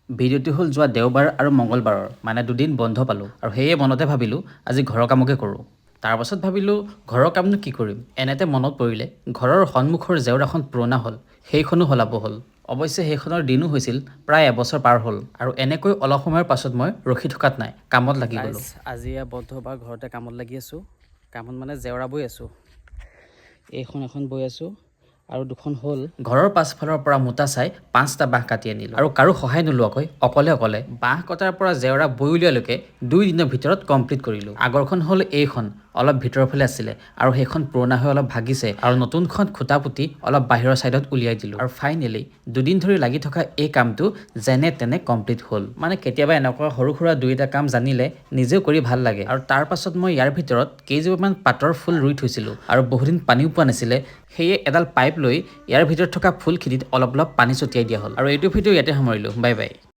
ভিডিঅ'টো হ'ল যোৱা দেওবাৰ আৰু মঙলবাৰৰ, মানে দুদিন বন্ধ পালোঁ আৰু সেয়ে মনতে ভাবিলোঁ, আজি ঘৰৰ কামকে কৰোঁ। তাৰপাছত ভাবিলোঁ, ঘৰৰ কামনো কি কৰিম? এনেতে মনত পৰিলে, ঘৰৰ সন্মুখৰ জেওৰাখন পুৰণা হ'ল, সেইখনো সলাব হ'ল। অৱশ্যে সেইখনৰ দিনো হৈছিল, প্ৰায় এবছৰ পাৰ হ'ল। আৰু এনেকৈ অলপ সময়ৰ পাছত মই ৰখি থকাত নাই, কামত লাগি গ'লোঁ। আজি বন্ধ বা ঘৰতে কামত লাগি আছোঁ। কামত মানে জেওৰা বৈ আছোঁ। এইখন এখন বৈ আছোঁ আৰু দুখন হ'ল। ঘৰৰ পাছফালৰ পৰা মোটা চাই পাঁচটা বাঁহ কাটি আনিলোঁ আৰু কাৰো সহায় নোলোৱাকৈ অকলে অকলে বাঁহ কটাৰ পৰা জেওৰা বৈ উলিওৱালৈকে 2 দিনৰ ভিতৰত কমপ্লিট কৰিলোঁ। আগৰখন হ'ল এইখন, অলপ ভিতৰৰ ফালে আছিলে আৰু সেইখন পুৰণা হৈ অলপ ভাগিছে আৰু নতুনখন খুটা পুতি অলপ বাহিৰৰ ছাইডত উলিয়াই দিলোঁ। আৰু ফাইনেলি দুদিন ধৰি লাগি থকা এই কামটো যেনে তেনে কমপ্লিট হ'ল। মানে কেতিয়াবা এনেকুৱা সৰু সুৰা দুই এটা কাম জানিলে নিজেও কৰি ভাল লাগে। আৰু তাৰ পাছত মই ইয়াৰ ভিতৰত কেইজোপামান পাতৰ ফুল ৰুই থৈছিলোঁ আৰু বহুদিন পানীও পোৱা নাছিলে। সেয়ে এডাল পাইপ লৈ ইয়াৰ ভিতৰত থকা ফুলখিনিত অলপ অলপ পানী ছটিয়াই দিয়া হ'ল। আৰু এইটো ভিডিঅ' ইয়াতে সামৰিলোঁ। Bye bye.